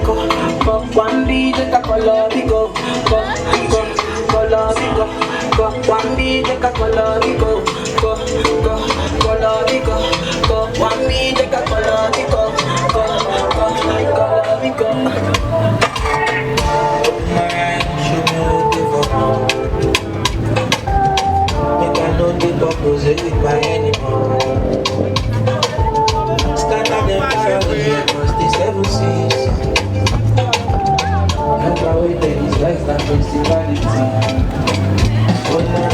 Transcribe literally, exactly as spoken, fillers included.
One D J ka Colobico, co, co, Colobico, co, one D J ka Colobico, co, co, Colobico, co, one D J ka Colobico, co, co, Colobico. Make I no dey pop rose with my enemy. Scatter them fire with the across the seven seas. Help I wait there is life and principality. Oh, na,